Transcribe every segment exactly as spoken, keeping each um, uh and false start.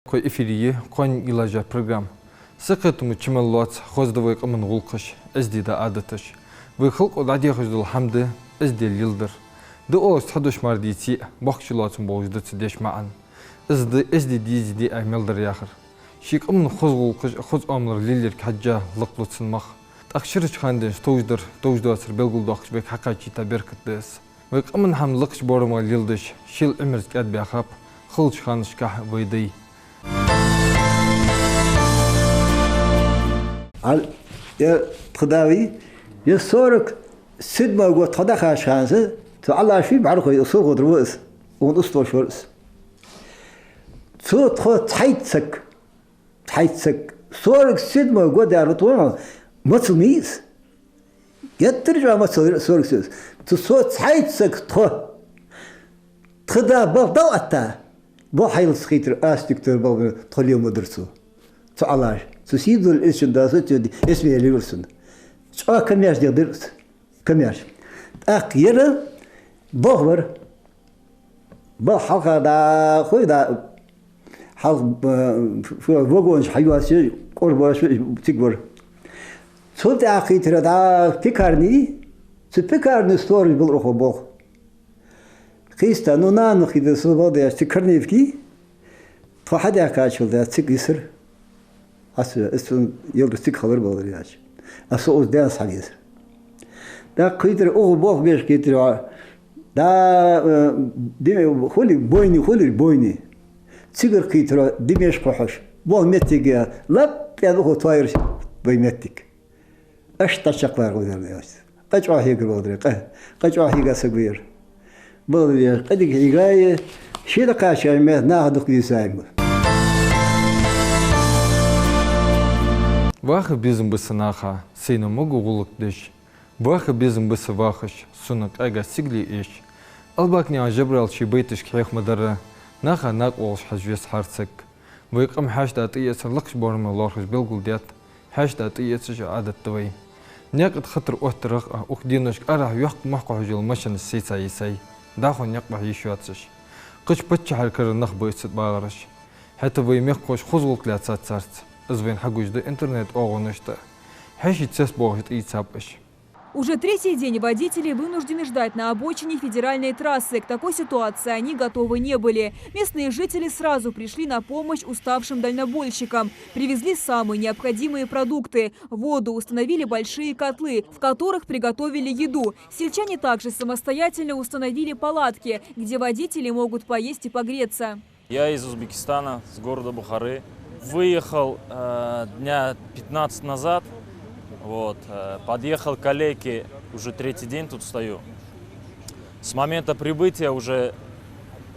Тхоай эфире я кхоанен уйлаш йола программа. Сакхетама чу мел лоац хоза да вай къаман гӀулакхаш, эздий да Ӏадаташ. Вай халкъо дӀадехаш дола хӀама да эздел леладар. Да оалаш цхьа дош мара дийца а, бохкача лоацам болаш да цу деша маӀан. Из да эздий деза диа мел дар яхар. Ший къаман хоза гӀулакхаш а хоза оамалаш лелаярга хьежжа лакхлу цун мах. ТӀаккха ширача хана денз товш дар, товш доацар белгалдоаккхаш вайга хьакхачийта беркат да из. Вай къаман хӀама лакхача боарама леладеш, шел Ӏимерза кӀаьдбаьхаб халача ханашка вай дай. Ал-, я тха да вий, я сорок седьмой год тхо дахача хана, цу Ӏалаши бӀарахой, Сурхотара ва из, укхун устагӀа вар из. Цу тхо цхьайтта саг, цхьайтта саг, сорок седьмой год яр тхо, мацал мийс. Геттара чӀоагӀа мацал сорок седьмой. Цу со цхьайтта саг тхо. Тха да балха дӀаотта, бо хьайлаца хийтар, аз тиктор балха тхо лел ма дар цо. Цу Ӏалаш. Цу сийдола эсчун да со, цо эсме лелар сона. ЧӀоагӀа камаьрша дегӀ дир из. Камаьрша. ТӀаккха яра балха вар. Балха хьалха да, хой да, хьалха, э, фу, вагонаш хьайоаца, кӀорбаш цига вар. Цул тӀехьагӀа хийтар да пекарни, цу пекарни сторож вар укхо балха. Хиста, ну, нана хида со балдеш, цу Корнеевки, тхо хьадаьхкачул да цига йисар. Аз, аз цун йолга цига хилар балар яц. Аз со уз даьнна схьавезар. ТӀаккха хийтар, укхо балха беш хийтар, да, э, Диме-, хули, бойни, хули, бойни. Цигара хийтар, Димешкъ хьош. Бо моттиг я, лап, я укхо тоаяр вай моттиг. Аш тӀа чакхвар гӀо дер яц. Къа чӀоагӀа хьегар баларе, къа, къа чӀоагӀа хьега саг вер. Баларе, къа дика хьегай, ший дӀакхача метте наха дукха дийсай ма. Ваха безам ба са наха, сайна мога гӀулакх деш. Ваха безам ба са вахаш, сона къаьга сигале эш. Албакнаькъан Жабраила ший байташка хьехам дар, наха накъаволаш хьажа веза хӀара саг. Вай къам хьаьша да тӀаэцар лакхача боарама лоархӀаш белгалдаьд, хьаьша да тӀаэцаш а Ӏадат да вай. Наькъа тӀа хатар оттарах а, укх деношка арахьа йоккха мохк хьожал машенаш сеца йисай, дӀахо наькъа бахьа йиш йоацаш. Кхыча паччахьарча кара нах ба иццат багӀараш. ХӀаьта вай мехкахоша хоза гӀулакх лаьцад царца. Из вайна хьагуш да интернет-оагӀонаш тӀа. Хьаьший цецбоагӀаш тӀаийцаб уж. Уже третий день водители вынуждены ждать на обочине федеральной трассы. К такой ситуации они готовы не были. Местные жители сразу пришли на помощь уставшим дальнобойщикам. Привезли самые необходимые продукты. Воду, установили большие котлы, в которых приготовили еду. Сельчане также самостоятельно установили палатки, где водители могут поесть и погреться. Я из Узбекистана, с города Бухары. Выехал, э, дня пятнадцать назад. Вот, э, подъехал к Алейке, уже третий день тут стою. С момента прибытия уже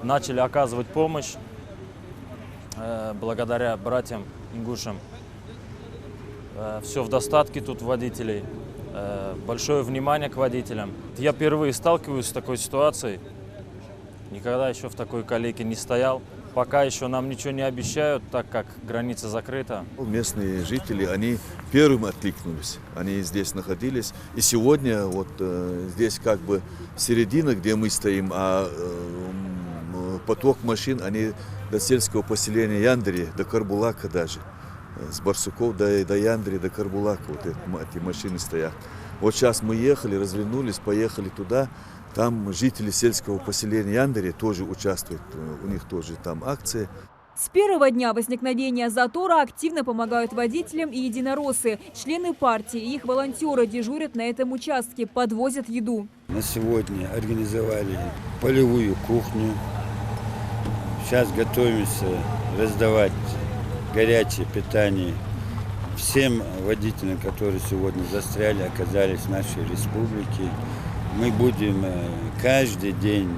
начали оказывать помощь, э, благодаря братьям ингушам. Все в достатке тут водителей. Э, большое внимание к водителям. Я впервые сталкиваюсь с такой ситуацией. Никогда еще в такой колейке не стоял. Пока еще нам ничего не обещают, так как граница закрыта. Местные жители, они первым откликнулись. Они здесь находились. И сегодня вот, э, здесь как бы середина, где мы стоим, а, э, м, поток машин, они до сельского поселения Яндри, до Карбулака даже. Э, с Барсуков до, до Яндри, до Карбулака вот эти, м-, эти машины стоят. Вот сейчас мы ехали, развернулись, поехали туда. Там жители сельского поселения Яндри тоже участвуют, э, у них тоже там акция. С первого дня возникновения затора активно помогают водителям и единороссы. Члены партии и их волонтёры дежурят на этом участке, подвозят еду. На сегодня организовали полевую кухню. Сейчас готовимся раздавать горячее питание всем водителям, которые сегодня застряли, оказались в нашей республике. Мы будем, э, каждый день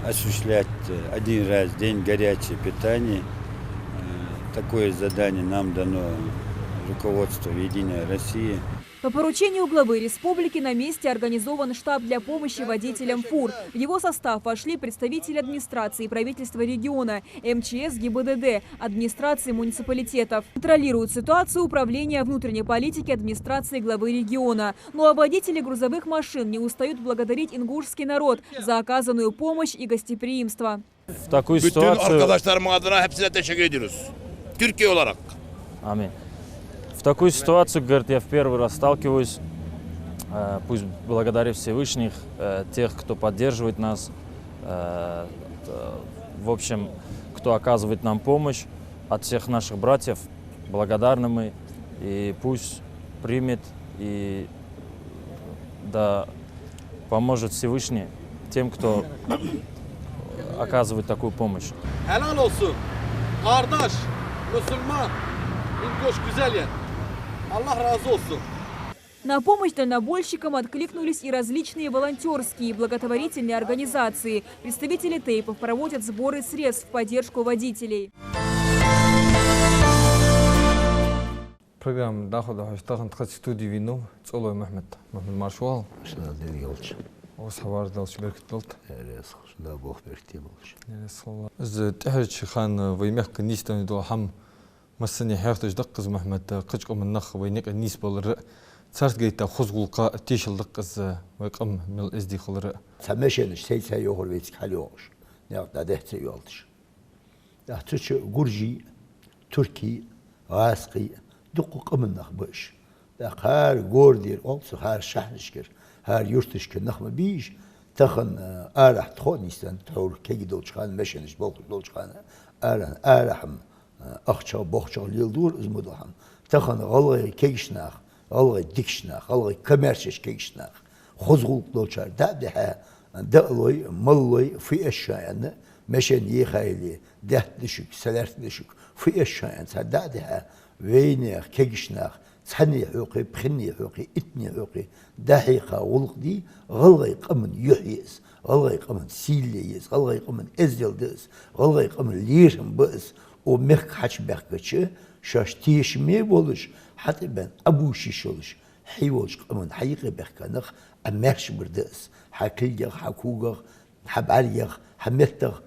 осуществлять, э, один раз в день горячее питание. Э, такое задание нам дано руководством «Единой России». По поручению главы республики на месте организован штаб для помощи водителям фур. В его состав вошли представители администрации и правительства региона, МЧС, ГИБДД, администрации муниципалитетов. Контролируют ситуацию Управление внутренней политики администрации главы региона. Ну а водители грузовых машин не устают благодарить ингушский народ за оказанную помощь и гостеприимство. В такую ситуацию... Аркадаш тармагадра хьабсилата шагедирус. Тюркия оларак. Аминь. В такую ситуацию, говорит, я в первый раз сталкиваюсь. Э, Пусть благодарит Всевышних, э, тех, кто поддерживает нас, э, э, в общем, кто оказывает нам помощь, от всех наших братьев благодарны мы, и пусть примет и да поможет Всевышний тем, кто оказывает такую помощь. Helal olsun. Kardeş, Müslüman, İngiliz güzel yer. Allah razı olsun. На помощь дальнобойщикам откликнулись и различные волонтёрские и благотворительные организации. Представители тейпов проводят сборы средств в поддержку водителей. Программа дӀахо да хьожа тахан тха студе венав ЦӀолой Мухьмад. Мухьмад, марша воагӀалва. Шуна деррига йолча. Вас хьавар Дала беркат долда. Реза хилва, Дала беркате болаш. Реза хилва. Из тӀеххьарча хана вай мехка нийсденна дола хӀама массане хьехадеш да-кх из, Мухьмад, кхыча къаман нах вай наькъа нийсбалар а, царца гайта хоза гӀулакх а тешал да-кх из, вай къам мел эздий хилар а. Цхьа машенаш сай-сай йохар вайцига хьалйоагӀаш, наькъа дӀадехьа ца йоалаш. ТӀаккха цу чу гуржий, туркий, гӀазкхий, дукха къаман нах ба уж. ТӀаккха хӀара городера, оал цох, хӀара шахьарашкара, хӀара юрташкара нах ма бий уж. Тахан, э, арахьа тхо а нийсденна, тхьовра кегий долча хана, машенаш болхаш долча хана, арахьа, арахьа-м, э, ахчах, бохчах леладора из мо дола хӀама. Тахан гӀалгӀай кегийча наха, гӀалгӀай дикача наха, гӀалгӀай комаьршача кегийча наха, хоза гӀулакх долчар дӀа а дихьа, даалой, маллой, фу эш шоана, машен ехаяле, даьттад шуга, са лаьрхӀад шуга, фу эш шоана, цар дӀа а дихьа, вайнаьха, кегийча наха, цхьанне хьокхе, пхенне хьокхе, иттанне хьокхе, дӀахьекха гӀулакх дий, гӀалгӀай къаман юхь я из, гӀалгӀай къаман сийле я из, гӀалгӀай къаман эздел да из, гӀалгӀай къаман лерхӀам ба из. Укх мехка хьачубаьхкача, шоаш тешаме болаш, хьатӀабаьнна Ӏобувша йиш йолаш, хье волча къаман хьаюкъе баьхка нах Ӏа маьрша бар да из. Хьа кулгах, хьа когах, хьа бӀаргех, хьа меттах,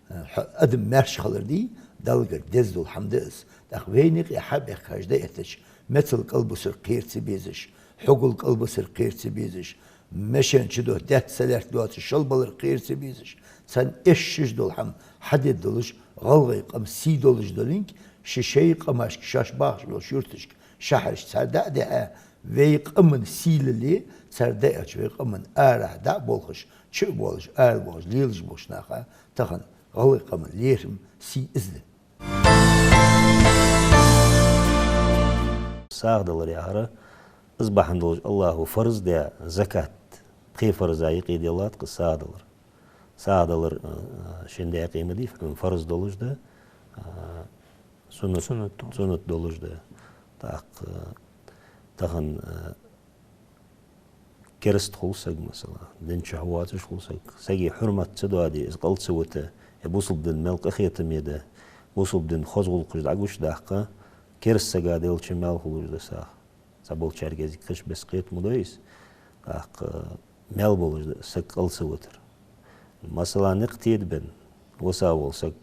э, хьо адам маьрша хилар дий, Даллагара деза дола хӀама да из. ТӀаккха вайна юкъе хьабаьхкача дӀаэттача, мецал кӀалбисар кхера ца безаш, хьогал кӀалбисар кхера ца безаш, машен чудотташ, даьтта са лаьрхӀа доацаш шалбалар кхера ца безаш, царна эшаш дола хӀама хьаде долаш, гӀалгӀай къам сий долаш долга, шоай-шоай къамашка, шоаш бахаш болча юрташка, шахьарашка цар дӀа а дихьа, вай къаман сийлале цар дӀаэттача, вай къаман арахьа дӀа а болхаш, чу а болаш, ара а болхаш, лелаш болча наха тахан гӀалгӀай къаман лерхӀам, сий из да. СагӀа далар яхар, из бахьан долаш АллахӀа фарз даь закат, пхе фарза юкъе далар-кх сагӀа далар. СагӀа далар, э, шин даькъе ма дий, фарз долаш да, э, суннат, суннат долаш да. ТӀаккха, э, тахан, э, кераста хул саг, масала, дин чу воацаш хул саг. Сага хьурмат ца доаде, из къайла ца вита, е бусалба дин мел къахетаме да, бусалба дина хоза гӀулакхаш дӀагучадаккха, кераста сага делча маьл хулаш да сагӀа. Цхьаболчарга из кхыча беса кхета ма дой из, тӀаккха маьл болаш да саг къайла ца витар. Масала, никъ тедабенна виса вола саг,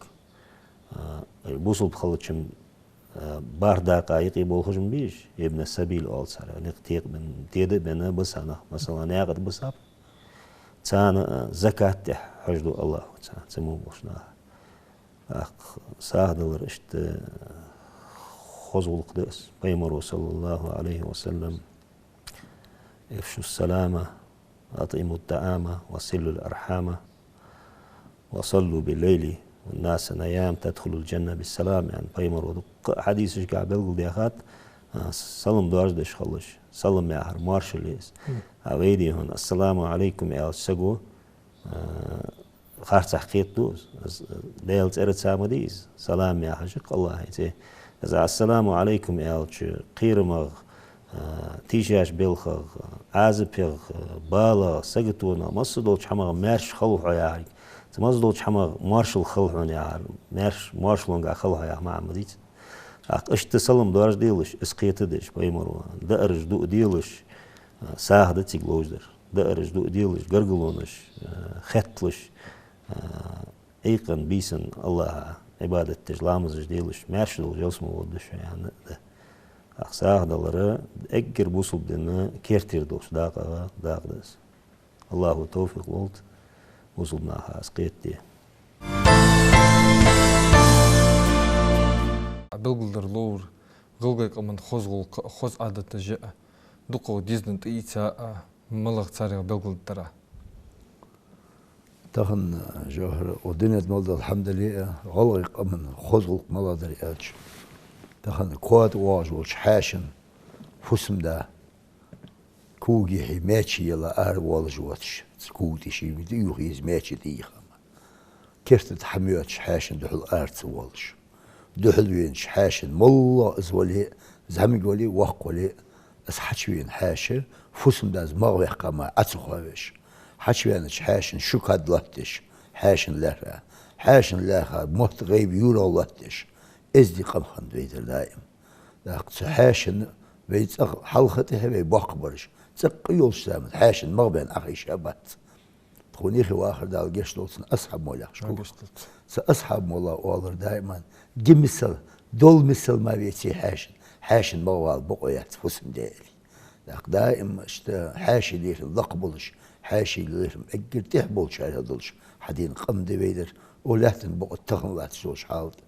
а, бусалба хилча-м, а, бархӀ дакъа юкъе болхаш ма бий уж, ибн ас-сабил оал царех, никъ текъабенна, теда а бенна, биса нах, масала, наькъа тӀа бисаб, царна, а, закат тӀехьа хьожаду АллахӀа, царна, цу мо болча наха. ТӀаккха сагӀа далар иштта хоза гӀулакх да из. Пайхамара, صلى الله عليه وسلم: «أفشوا السلام وأطعموا الطعام وصلوا الأرحام وصلوا بالليل والناس نيام تدخلوا الجنة بالسلام», — аьнна, пайхамара дуккха а хьадисашка белгалдаьхад, а, салам доаржадеш хилалаш. Салам яхар моаршал я из. А вай дий хьона, «Ассаламу Ӏалайкум» аьлча саго, а, харцахьа кхетаду из. Из Даьла цӀерца ма дий из, салам яхаш я-кх АллахӀа цӀи. Из «Ассаламу Ӏалайкум» аьлча, кхерамах, а, тийшача балхах, Ӏазапах, а, балах, саготонах, массадолча хӀамах маьрша хилва хьо яхилга. Цу массадолча хӀамах моаршал хилва хьона яхар, маьрша, моаршалонга хилва хьо яха маӀан ма дий из. ТӀаккха иштта салам доаржаделаш, из кхетадеш, пайхамара даараш дуаделаш, а, сагӀа да цига ловш дар. Даараш дуаделаш, гаргалонаш, а, хетталаш, а, Ӏийкъан, бийсан АллахӀа Ӏибадат деш, ламазаш делаш, маьрша долаш ялсмала гӀоргда шо, аьнна да. ТӀаккха сагӀа далар эггара бусалба дина кертера долча дакъех дакъа да из. АллахӀа товфикъ лолда бусалба наха из кхетаде. белгалдар ловра гӀалгӀай къаман хоза гӀулакх а, хоза Ӏадаташ а, дукхагӀа дезадан тӀаийца а, малагӀа царех белгалдара? Тахан, Жовхьар, укх дунен тӀа мел дола хӀама дале а, гӀалгӀай къаман хоза гӀулакх малагӀа дар аьлча, тахан коа тӀа воагӀаш волча хьаьшан фусам-да когахьа маьче яьлла аравоалаш воацаш, цу кога тӀа ший мида юха еза маьче тӀаийха. Керта тӀа хӀама йоацаш хьаьшан духьал ара ца воалаш. Духьал венача хьаьшан моллагӀа из вале а, зӀамига вале а, воккха вале а, из хьачувена хьаьша фусам-дас магӀа ваьккха мара Ӏо ца хоавеш. Хьачувенача хьаьшан шу кад лоаттадеш хьаьшан лаьрхӀа. Хьаьшан лаьрхӀа мотт, гӀайба юрагӀа лоаттадеш. Эздий къам хиннад вай дар даим. ТӀаккха цу хьаьшан вай цӀагӀа хьалха а тӀехьа вай боккхагӀбараш, цӀаккха йолча заман хьаьшан магӀа баьнна Ӏохайша бац. Тхона юхе вахар, Дала гешт долда цунна, Асхьаб-молла яхаш. Дала гешт долда цунна. Цу Асхьаб-молла оалар даиман: ди мисал, дола мисал ма веце хьаьшан, хьаьшан магӀа вала бокъо яц фусам-да, аьле. ТӀаккха даим иштта хьаьший лерхӀам лакха болаш, хьаьший лерхӀам эггара тӀехьа болчарех долаш хьадена къам да вай дар, укх лаьттан букъа тӀа тахан латташ долча хьала тӀа.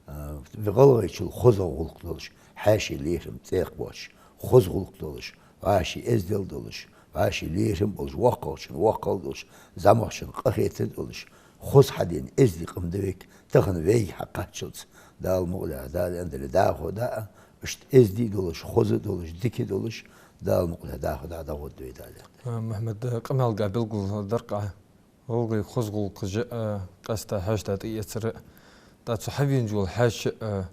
А, вай гӀалгӀайчул хоза гӀулакх долаш, хьаьший лерхӀам цӀаккха боацаш, хоза гӀулакх долаш, вӀаший эздел долаш, вӀаший лерхӀам болаш, воккхагӀчун воккхал долаш, зӀамагӀчун къахетар долаш, хоза хьадена эздий къам да вайга, тахан вайга хьакхаччалца, Дала мукъалахь а, Дала аьнна дале, дӀахо дӀа а, иштта эздий долаш, хоза долаш, дика долаш, Дала мукъалахь, дӀахо дӀа а дӀагӀоргда вай, Дала аьнна дале. А, Мухьмад, къамаьлагахьа белгалдаьр-кх Ӏа, гӀалгӀай хоза гӀулакхаш а, къаьстта хьаьша-да тӀаэцар а, тӀаккха цу хьавенача вола хьаьша а,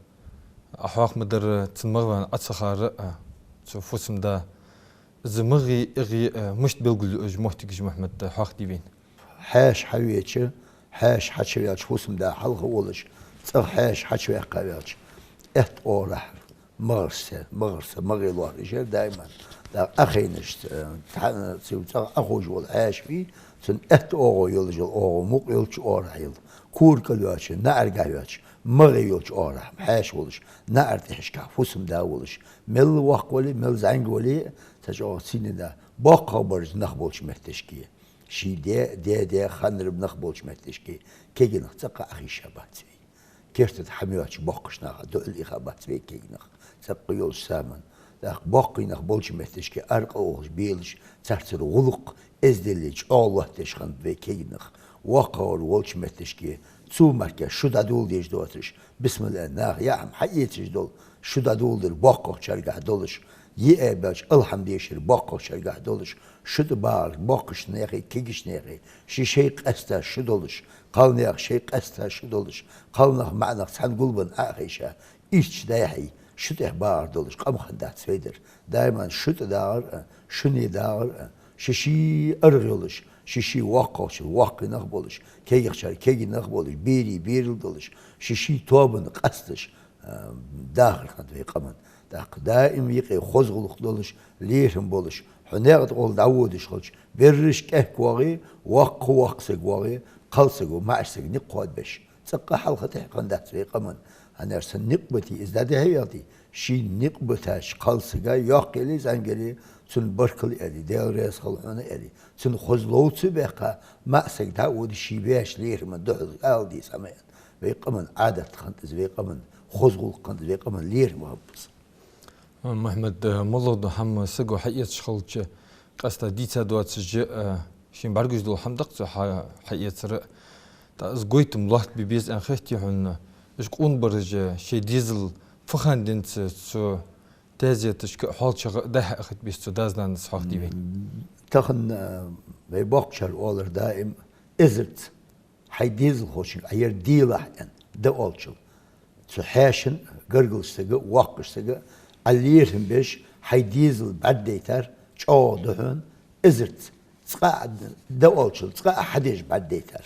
Ӏа хьоахам баьр, цун магӀа ваьнна Ӏо ца хар а, цу фусам-да, из магӀеи эгӀеи а мишта белгалъю уж моттигаш, Мухьмад, хьоахаде вайна. Хьаьша хьавеча, хьаьша хьачуваьлча, фусам-да хьалха волаш, цӀагӀа хьаьша хьачуваьккха ваьлча, аьтта оагӀорахьара магӀарса, магӀарса, магӀе лоархӀаш яр даиман. ТӀаккха Ӏохайнаш, э, тха-, цу цӀагӀа Ӏоховш вола хьаьша вий, цун аьтта оагӀув йолаш йола оагӀув мукъа йолча оагӀорахьа йола, кора кӀал йоацаш, наӀаргахьа йоацаш, магӀе йолча оагӀорахьа хьаьша волаш, наӀара тӀехьашкахьа фусам-да волаш, мел воккха вале а, мел зӀамига вале а, цхьа чӀоагӀа цийна да, боккхагӀбараш нах болча метташка, ший даь, даь-даь ханнараш нах болча метташка кегий нах цӀаккха Ӏохайша бац вай. Керта тӀа хӀама йоацаш боккхийча наха духьал ийха бац вай кегий нах, цӀаккха йолча заман. ТӀаккха боккхий нах болча метташка аркъа ухаш, белаш, царцара гӀулакх, эздел чӀоагӀа лоаттадеш хиннад вай кегий нах. ВоккхагӀвар волча метташка цу мара шу дӀадоладеш доацаш, бисмилла аьнна, наха яа хӀама хьаэцаш дола, шу дӀадоладар боккхагӀчаргахьа долаш, йиа баьлча алхьамдешар боккхагӀчаргахьа долаш, шу тӀабагӀар боккхийча наьха, кегийча наьха ший-шоай къаьста шу долаш, кхалнаьха шоай къаьста шу долаш, кхалнах, маӀанах цхьана гулбенна Ӏохайша, ийрча даьхьий шу тӀехьа багӀар долаш къам хиннадац вай дар. Даиман шу тӀа дагӀар а, шуне дагӀар а, ший-ший аргӀа йолаш, ший-ший воккхагӀчул воккхий нах болаш, кегийчар кегий нах болаш, берий берал долаш, ший-ший тоабан къасташ, а, дахар хиннад вай къаман. ТӀаккха даим юкъе хоза гӀулакх долаш, лерхӀам болаш, хьо наькъа тӀа гӀолла дӀаводаш хилча, берриш кӀаьнк воагӀе, воккха, воккха саг воагӀе, кхалсаго маӀача сага никъ хоадабеш. ЦӀаккха хьалха тӀехьа хиннадац вай къаман. ХӀана аьлча цун никъ битий, из дӀадихьа а ваьлийтий, шийна никъ битача кхалсага, йоккха яле, зӀамига яле, цунна баркал аьле, Даьла раьза хилва хьона аьле, цунна хоза ловца а баьккха, маӀа саг дӀа а воде, ший веший лерхӀама духьал ала деза хӀама аьнна. Вай къаман Ӏадат хиннад из, вай къаман хоза гӀулакх хиннад из, вай къаман лерхӀам хиннаб из. Мухьмад, э, моллагӀа дола хӀама саго хьаэцаш хилча, къаьстта дийца доацаш а, э, шийна бӀаргагуш дола хӀама да-кх цо хьа-, хьаэцар а. ТӀаккха из гойтам лоаттабе беза аьнна хетий хьона, уж къонабараш а шоай дезал фу хана денз цу таьзеташка а, хьоалчагӀа а дӀа-хьа а хета беза цу даь-нанас, хьоахаде вайна. М, тахан, э, вай боккхагӀчар оалар даим: эзарза хьай дезалхочунга Ӏа ер делахь аьнна, дӀаоалачул, цу хьаьшан а, гаргарча сага а, воккхагӀча сага а Ӏа лерхӀам беш, хьай дезал бӀаргадайтар чӀоагӀа да хьона, эзарза цкъа а дӀаоалачул, цкъа а хьадеш бӀаргадайтар.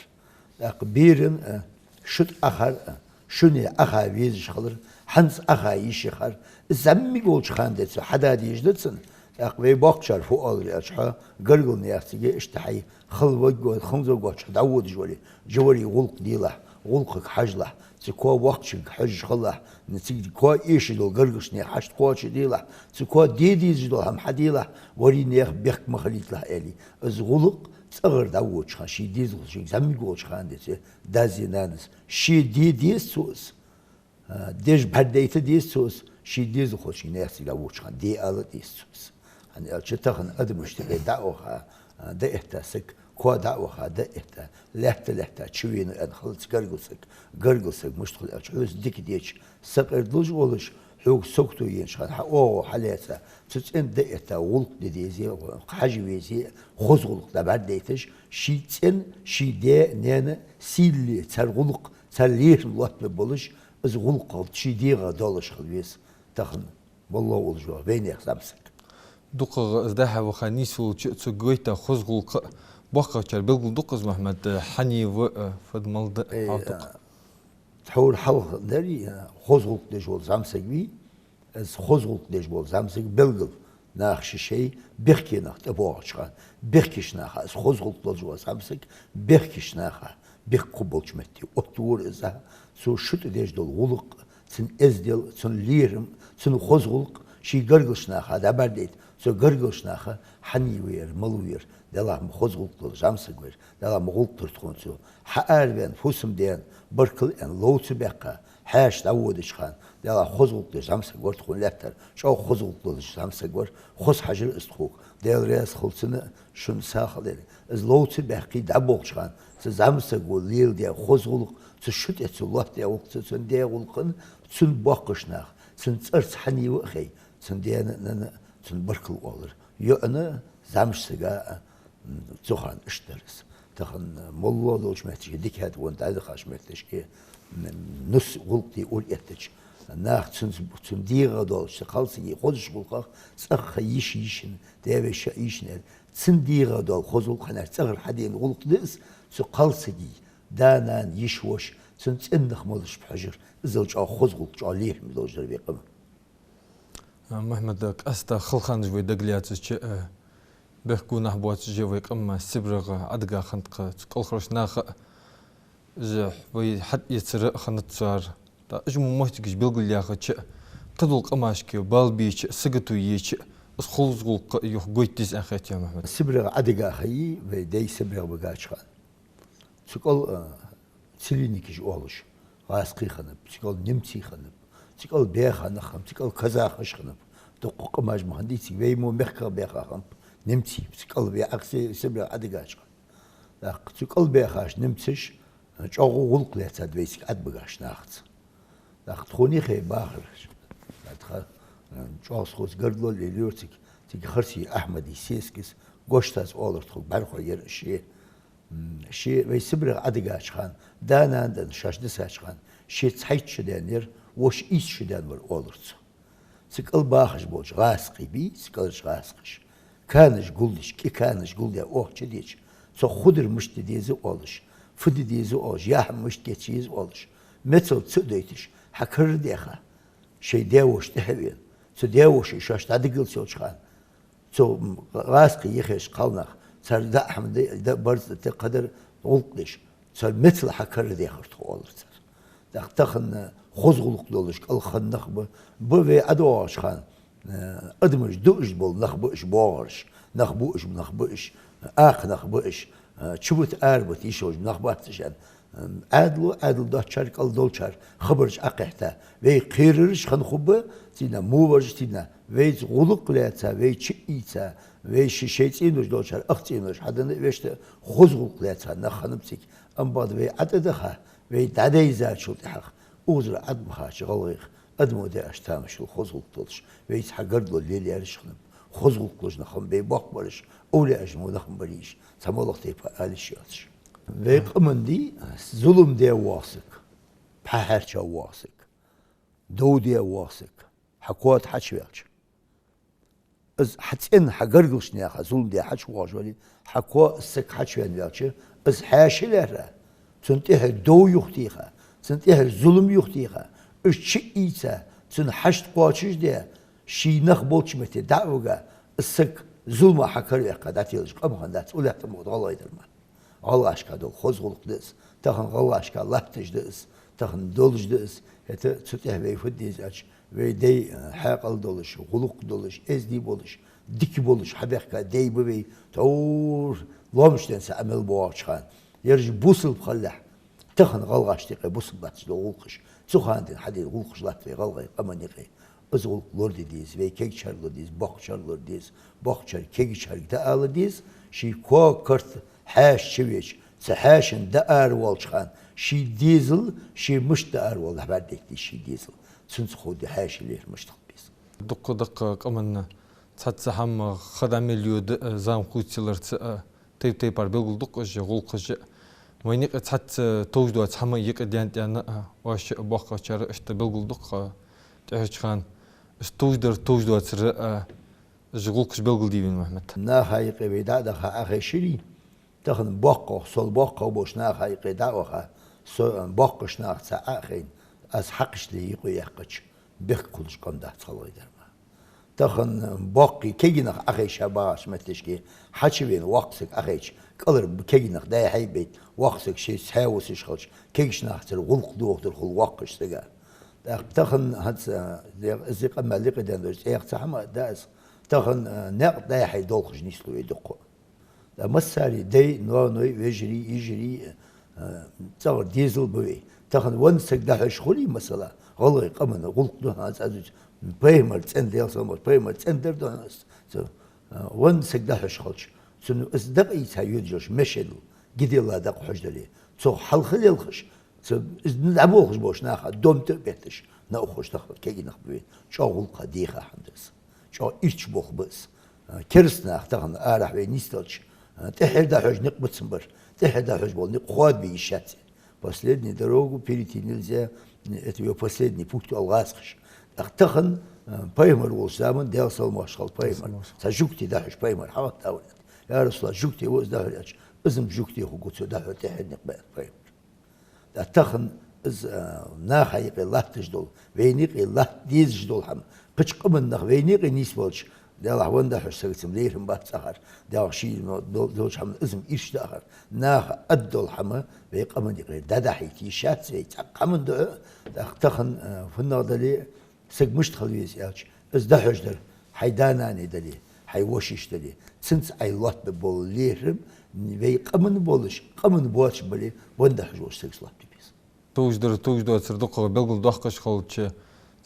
ТӀаккха беран а, шу тӀа Ӏохар а, шуне Ӏоха везаш хилар, хӀанз Ӏоха йиш яхар, из зӀамига волча хана денз цо хьада дезаш да цунна. ТӀаккха вай боккхагӀчар фу оалар аьлча, хьо гаргара наьха цига иштта хьай хала варгва-, ханзаргвоацаш хьо дӀаводаш вале, жа варий гӀулакх делахь, гӀулакхага хьажалахь, цу коа воккхачунга хьожаш хилалахь, цига коа эшаш дола гаргарча наьха хьашт кхоачашделахь, цу коа де дезаш дола хӀама хьаделахь, варий наьха бехк ма хилийталахь, аьле. Из гӀулакх цӀагӀара дӀаводача хана, ший дезалхочунга зӀамига волча хана денз, дас а, нанас а, ше де деза цо из. А, деш бӀаргадайта деза цо из, ший дезалхо ший наьха цига воча хана де ала деза цо из. ХӀана аьлча тахан адамашта тӀа дӀа а ваха, а, дӀаэтта саг, коа дӀа а ваха, дӀаэтта, лаьтта-лаьтта чувена аьнна хилац гаргара саг. Гаргара саг мишта хул аьлча, хьоца дика деча, сакъердалуш волаш, хьога сагото енача хана хьа оагӀув хьалаьца, цу цӀен дӀаэтта гӀулакх де дезе, хьажа везе, хоза гӀулакх дӀабӀаргадайташ, ший цӀен, ший даь, наьна сийле, цар гӀулакх, цар лерхӀам лоаттабе болаш, из гӀулакх ший дегӀа долаш хила веза тахан моллагӀа волаш вола вайнаьха зӀамсаг. ДукхагӀа из дӀа-хьа ваха нийсвелча а, цо гойта хоза гӀулакх а боккхагӀчар белгалдоаккх из, Мухьмад, хьанийва, э, фад мел да, э, хьал дукха. Тхьовра хьалха дарий, э, хоза гӀулакх деш вола зӀамсаг вий, из хоза гӀулакх деш вола зӀамсаг белгала наха шоай бехке нах тӀабоагӀача хана, бехкача наха, из хоза гӀулакх долаш вола зӀамсаг бехкача наха бехк хургболча метте оттавора из. Цо ший тӀа деш дола гӀулакх, цун эздел, цун лерхӀам, цун хоза гӀулакх ший гаргарча наха дӀабӀаргадайта, цу гаргарча наха хьанийва ер, малув ер, Даьллахьа ма хоза гӀулакх долаш зӀамсаг вар, Даьллахьа ма гӀулакх дир тхона цо. Хьаараваьнна, фусам-даьна баркал аьнна, ловца баьккха, хьаьша дӀаводача хана, Даьллахьа хоза гӀулакх деш зӀамсаг вар тхона лаьттара, чӀоагӀа хоза гӀулакх долаш зӀамсаг вар, хоза хьажар из тхога, Даьла раьза хилва цунна, шун сагӀа хилда. Из ловца баьккхе дӀаболхача хана, цу зӀамсаго леладаь хоза гӀулакх, цу ший тӀа цо лоаттадаь гӀулакх, цу цун даь гӀулакх, цун боккхагӀча наха, цун цӀерца хьанийва а хей, цун даьна а, нанна а цунна баркал оалар. ЙоӀана, зӀамсага а, м, цу хана иштта дар из. Тахан моллагӀа долча метташка, дикагӀа вон дӀадахача метташка, м, нус гӀулакх де ураэттача, наха цун, цун дегӀа долаш, цу кхалсага хозача гӀулакхах цӀагӀа йиш йийшина, даь-веший а йийшина аьле, цун дегӀа дола хоза гӀулакх, хӀана аьлча цӀагӀара хьадена гӀулакх да из, цу кхалсага да-нана, йиша-воша, цун цӀен нах малаш ба хьожар, иззал чӀоагӀа хоза гӀулакх, чӀоагӀа лерхӀам долаш дар вай къаман. Мухьмад, къаьстта хала ханаш вай дагалаьцача, э, бехк гонахьа боацаш а вай къам Сибрегӏа Ӏодига хиннад кхы, цу кӀалхарча наха а, из вай хьатӀаэцар а хиннад цар. ТӀаккха уж мо моттигаш белгалъяьхача, кхыдола къамашка бала беча, сагото еча, из хоза гӀулакх юха гойта деза аьнна хет, Мухьмад. Сибрегӏа Ӏодига ха йий вай даьй Сибрегӏа багача хана. Цу кӀал, а, целинникаш оалаш, гӀазкхий хиннаб, цу кӀал немций хиннаб, цу кӀал баьха нах хиннаб, цу кӀал казахаш хиннаб. Дукха къамаш ма хиннадий цига, вай мо мехках баьха хиннаб немций, цу кӀал вай Ӏохайша Сибрегӏа Ӏодигача хана. ТӀаккха цу кӀал баьхача немцаша, а, чӀоагӀа гӀулакх лаьцад вайцига Ӏодбагача нахаца. ТӀаккха тхона хей бахараш. ТӀаккха, а, чӀоагӀа схоза гаргало лелайора цига, цига Харсий Ахьмада сесагас, Гошта оалар тхога, бӀаргхой яр ше. М, ше вай Сибрегӏа Ӏодигача хана, да-нана денна шоаш дисача хана, ше цхьайтта шу даьнна яр, воша ийс шу даьнна вар, оалар цо. Цу кӀал бахаш болча гӀазкхий бий, цу кӀаларча гӀазкхаша, канаш гулдеш, кӀи канаш гулдаь, оаха чудеча, цох худар мишта де деза оалаш, фу де деза оалаш, яхь мишта кийчъе еза оалаш, мецал ца а дойташ, хьакарардаьха, шоай даь-воша тӀехьа а вена, цу даь-воший шоаш дӀадигалца йолча хана, цу гӀазкхий йихерча кхалнах, цар даа хӀама де, даа барзкъа де, кхыдар гӀулакх деш, цар мецал хьакарардаьхар тхо, оалар цар. ТӀаккха тахан хоза гӀулакх долаш кӀал хинна нах ба, ба вай ӀодоагӀача хана, э, адамаш дуаш бола нах ба уж, боагӀараш, нах ба уж, нах ба уж, акха нах ба уж, э, чубита, арабита йиш йолаш нах бац уж аьнна. Ӏаьдало, Ӏаьдал доацачар, кӀал долчар хабараш Ӏокхийтта, вай кхерараш хинна хургба, цигара мо варжа цигара, вайца гӀулакх лаьца, вай чуийца, вай ши-, шоай цӀенош долчар ах цӀенош хьаденна а вешта, хоза гӀулакх лаьца нах хиннаб цига. Амма бакъда вай ӀотӀадаха, вай дӀадайзачул тӀехьагӀа, укхазара Ӏодбахача гӀалгӀех адамо даь тамаш йола хоза гӀулакх долаш, вайца хьагаргало лелаяьраш хиннаб, хоза гӀулакх долаш нах хиннаб вай боккхагӀбараш, овлияаш мо нах хиннабар уж, цхьа моллагӀа тайпара ала йиш йоацаш. Вай къаман дий, зулам даь воагӀа саг, пхьа хьерча воагӀа саг, дов даь воагӀа саг, хьа коа тӀа хьачуваьлча, из хьа цӀен, хьа гаргарча наьха зулам даь хьачувоагӀаш вале, хьа коа, из саг хьачувена ваьлча, из хьаьша лаьрхӀа, цунна тӀехьара дов юхатеха, цунна тӀехьара зулам юхатеха, уж чуийца, цунна хьашт кхоачашдаь, ший нах болча метте дӀа а вига, из саг зулама хьакараваьккха дӀателаш къам хиннадац укх лаьттара мо гӀалгӀай дар мара. ГӀалгӀашка дола хоза гӀулакх да из, тахан гӀалгӀашка латташ да из, тахан долаш да из. ХӀаьта цу тӀа вай фу де деза аьлча, вай дай, э, хьаькъал долаш, гӀулакх долаш, эздий болаш, дика болаш хьабаьхка дай ба вай, тхьовра лоамаш денца Ӏамал боагӀача хана. Ераш бусалба хилалехь, тахан гӀалгӀашта юкъе бусалба латташ дола гӀулакхаш, цу хана денз хьадена гӀулакхаш латт вай гӀалгӀай къаман юкъе. Из гӀулакх лораде деза, вай кегийчар лора деза, боккхийчар лора деза, боккхийчар кегийчарга дӀаала деза, ший кога-карт хьаьша чу веча, цу хьаьшан дӀаараволча хана ший дезал, ше мишта дӀаараволл, хьабӀаргадайта деза ший дезал. Цунца ховргда хьаьший лерхӀам мишта хила беза. Дукха да-кх къаманна цхьацца хӀама ха дӀа мел йода, а, зама хувцаяларца, а, тайп-тайпара белгалду-кх уж гӀулакхаш. Вайна юкъе цхьацца товш доаца хӀама юкъе даьнна-тӀаьнна, а, оаш а боккхагӀчар а иштта белгалду-кх, а, тӀехьарча хана. Из товш дар, товш доацар, а, уж гӀулакхаш белгалдий вайна, Мухьмад? Наха юкъе вай дӀа а даха Ӏохайшарий, тахан боккхагӀа, сол боккхагӀа болча наха юкъе дӀа а ваха, со, боккхагӀча нахаца Ӏо а хайна, аз хьакхашле юкъе яьккхача, бехк хулаш къам дац гӀалгӀай дар мара. Тахан боккхий кегий нах Ӏохайша багӀача метташка, хьачувена воккха саг Ӏохайча, кӀалхара кегий нах дӀай-хьай бейта, воккха саг шийца хьаьвсаш хилча, кегийча нахацара гӀулакх дохадар хул воккхача сага. ТӀаккха тахан хӀанз, а, из къамаьл юкъе даьнна долаш цӀех цхьа хӀама а да аз. Тахан, а, наькъа дӀай-хьай долхаш нийслу вай дукха. ТӀаккха массарий дай, ноаной, вежарий, йижарий, а, цӀагӀара дезал ба вай. Тахан венна саг дӀахьош хулий, масала, гӀалгӀай къаман гӀулакх да хӀанз аз дувц, пайхамара цӀен, Даьла салам хилда, пайхамара цӀен дар да хӀанз. Цу, а, венна саг дӀахьош хилча, цунна из дакъа ийца йодаш йолаш мешедал, гиделла дакъа хьожадале, цох хьалха лелхаш, цу, из дӀаболхаш болча наха домта а бетташ, наӀарга ухаш тахан кегий нах ба вайна. ЧӀоагӀа гӀулакха деха хӀама да из. ЧӀоагӀа ирча болх ба из. А, кераста нах тахан арахьа вай нийсделча, а, тӀеххьара дӀахьош никъ бацам бар. ТӀеххьара дӀахьош бола никъ хоадабе йиш яц. Последнюю дорогу перейти нельзя, это его последний путь оал гӀазкхаша. ТӀаккха тахан, а, пайхамар волча заман, Даьла салам-моаршал хилда пайхамара, цхьа жугти дӀахьош пайхамар хьалха дӀаваьлар. Я РасулаллахӀ, жугти ва из дӀахьор аьлча, из-м жугти хургва цо дӀахьор, тӀеххьара никъ ба аьннад пайхамара. ТӀаккха тахан из, а, наха юкъе латташ дола, вайна юкъе латта дезаш дола хӀама, кхыча къаман нах вайна юкъе нийсбелча, Даьлахьа, венна дӀахьош сагаца-м лерхӀам бац цӀагӀара, Даьлахьа, ший дол-, долча хӀаман из-м ирча да ахар. Наха аргдола хӀама вай къаман юкъера дӀадахьийта йиш яц вай цхьаккха хӀаман духьа. ТӀаккха тахан, а, фуннагӀа дале, саг мишта хила веза аьлча, из дӀахьош дар, хьай да-нана дале, хьай вошийш дале, цунца Ӏайха лоаттабергбола лерхӀам, вай къаман болаш, къаман боацаш бале, венна дӀахьош волча сагаца лоаттабе беза. Товш дар, товш доацар дукхагӀа белгалдоаккхаш хилча,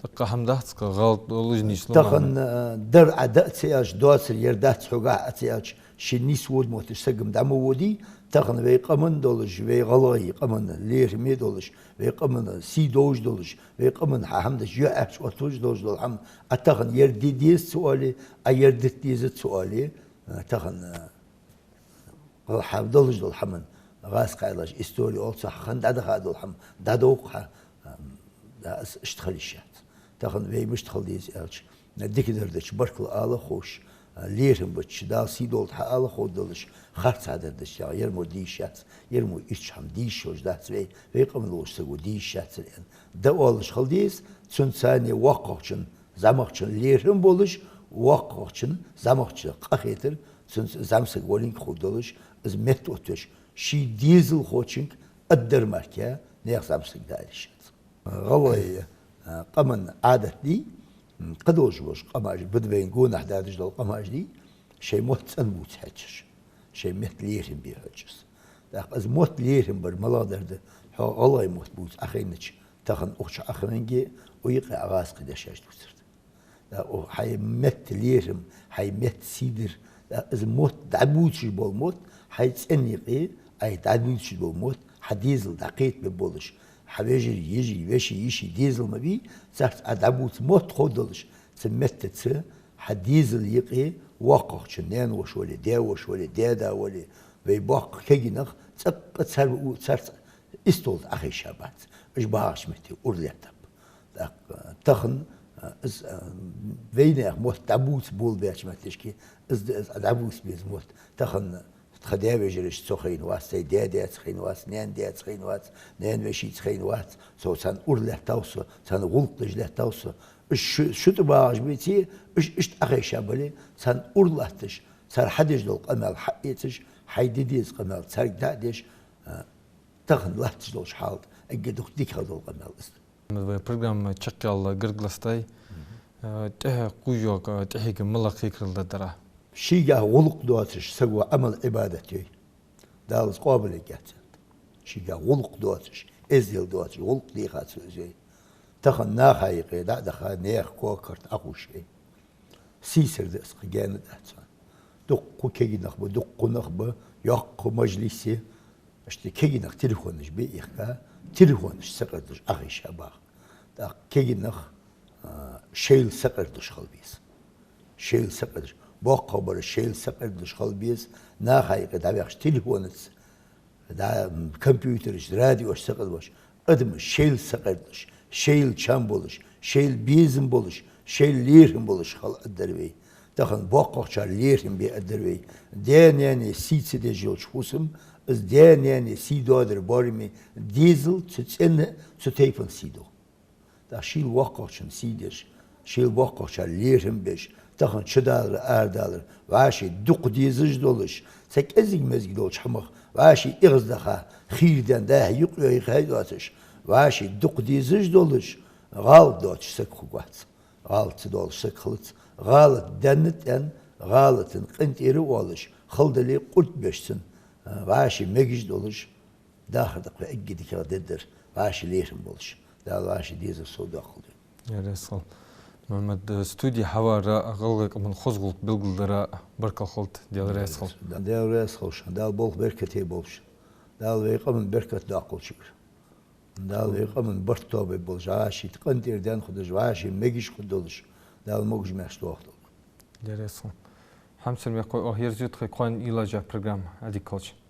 цхьаккха хӀама дац-кх, гӀалат долаш нийслу. Тахан, а, дар Ӏа да а ца аьлча, доацар ер дац хьогахьа Ӏа ца аьлча, шийна нийсвода мотташ саг-м дӀа ма водий. Тахан вай къаман долаш, вай гӀалгӀай къаман лерхӀаме долаш, вай къаман сий довш долаш, вай къаман хьа хӀама деш юхьӀаьржа оттавеш долаш дола хӀама, Ӏа тахан ер де деза ца оале, Ӏа ер дита дезац ца оале, а, тахан, а, гӀал-, хьа долаш дола хӀаман гӀазкхий аьлча истори оал цох, хьа хана дӀадаха дола хӀама дӀадоаккх хьа, а, да, из иштта хила йиш яц. Тахан вай мишта хила деза аьлча, дикадар дича баркал ала а ховш, лерхӀам бича Дала сий долда хьаала а ховргдолаш, харцахьа дар дича, ер мо де йиш яц, ер мо ирча хӀама де йиш йолаш дац вай, вай къаман волча саго де йиш яцар аьнна, дӀаоалаш хила деза. Цунца цхьана воккхагӀчун, зӀамагӀчун лерхӀам болаш, воккхагӀчун, зӀамагӀчун къахетар, цунца зӀамсаг валинг хургдолаш, из меттаоттавеш, ший дезалхочунга аргдар мара наьха зӀамсаг дӀаала йиш яц. ГӀалгӀай, а, къаман Ӏадат дий, м, кхыдолаш болаш къамаш, бада вайна гонахьа дадаш дола къамаш дий, шоай мотт цӀена бувца хьежаш, шоай метта лерхӀам бе хьежаш. ТӀаккха из мотт лерхӀам бар малагӀдар да, хьо гӀалгӀай мотт бувца Ӏохайнача, тахан укх чу Ӏохайнге, укх юкъе Ӏа гӀазкхий дешаш дувцар да. Да, о, хьай метта лерхӀам, хьай метта сий дар, да, из мотт дӀабувцаш бола мотт, хьай цӀен юкъе Ӏайха дӀабувцаш бола мотт, хьа дезал дӀакхетабе болаш, хьа вежарий, йижарий, веший, йиший дезал ма бий, царца Ӏа дӀабувца мотт ховргдолаш, цу меттаца хьа дезал юкъе воккхагӀчун наьна-воша вале, даь-воша вале, даь-да вале, вай боккха кегий нах цӀаккха цар у-, царца истол тӀа Ӏохайша бац. Уж багӀача метте ура лаьттаб. ТӀаккха тахан, а, из, а, вайнаьха мотт дӀабувца болабаьча метташка, из да из Ӏа дӀабувца беза мотт. Тахан тха даь-вежарашца со хайна вац, сай даь-даьца хайна вац, наьна-даьца хайна вац, наьна-вешийца хайна вац. Со царна ура лаьттав со, царна гӀулакх деш лаьттав со. Уж шу-, шу тӀа багӀаш беце, уж иштта Ӏохайша бале, царна ура латташ, цар хьадеш дола къамаьл хьаэцаш, хьай де деза къамаьл царга дӀа а деш, а, тахан латташ долча хьала тӀа эггара дукха дика хила дола къамаьл из да. Вай программа чакхъяла гарга ластай. Мгм. Э, тӀехьа кхувш йола, э, тӀехье малагӀа кхайкарал да дар Ӏа? Шийгахьа гӀулакх доацаш саго Ӏамал-Ӏибадат йой, Дала из къоабал ергьяц. Шийга гӀулакх доацаш, эздел доацаш, гӀулакх дийхад цо из вайна. Тахан наха юкъе дӀа а даха, наьха кокарт Ӏохувш вай. Сийсара да из, кхы гаьна дац вайна. Дуккха кегий нах ба, дуккха нах ба, йоккха мажлисе, иштта кегий нах телефонаш бе ихка, телефонаш сакъердаш Ӏохайша баха. ТӀаккха кегий нах, а, шоайла сакъердаш хила беза. Шоайла сакъердаш. БоккхагӀбараш шоайла сакъердаш хила беза, наха юкъе дӀаваьхача телефонаца, дӀа, м, компьютераца, радиоца сакъердаш. Адамаш шоайла сакъердаш, шоайла чам болаш, шоайла безам болаш, шоайла лерхӀам болаш хила аргдар вай. Тахан боккхагӀчар лерхӀам бе аргдар вай. Даь-наьна сий ца деш йолча фусам, из даь-наьна сий доадар боараме дезал цу цӀен а, цу тайпан а сий да. ТӀаккха шийла боккхагӀчун сий деш, шийла боккхагӀчар лерхӀам беш, тахан чудалар, арадалар, вӀаший дукха дезаш долаш, цхьа кӀезига-мезига долча хӀамах вӀаший эгӀаздаха, хийра даьнна дӀа-хьа юкъ йойхай доацаш, вӀаший дукха дезаш долаш, гӀалат доацаш саг хургвац. ГӀалат ца доалаш саг хилац. ГӀалат даьннад аьнна, гӀалата къинтӀера а оалаш, хала дале къурд беш цунна, вӀаший мегаш долаш, дахар да-кх вай эггара дикагӀа дергдар, вӀаший лерхӀам болаш. Дала вӀаший дезал совдоаккхалда вайна. Даьла раьза хилва. Мухьаммад, э, студе хьаварах, гӀалгӀай къаман хоза гӀулакх белгалдарах баркал хилда, Даьла раьза хилва. Даьла раьза хилва шоана, Дала болх беркате болба шун. Дала вай къаман беркат доаккхалда шугара. Дала вай къаман барт тоабе болаш, вӀаший къинтӀера даьнна хургдолаш, вӀаший мегаш хургдолаш, Дала могаш-маьрша тоадолда. Даьла раьза хилва. Хьамсара мехкахой, оаха ерзаю тха кхоана уйла еш йола программа, Ӏадика хилда шун.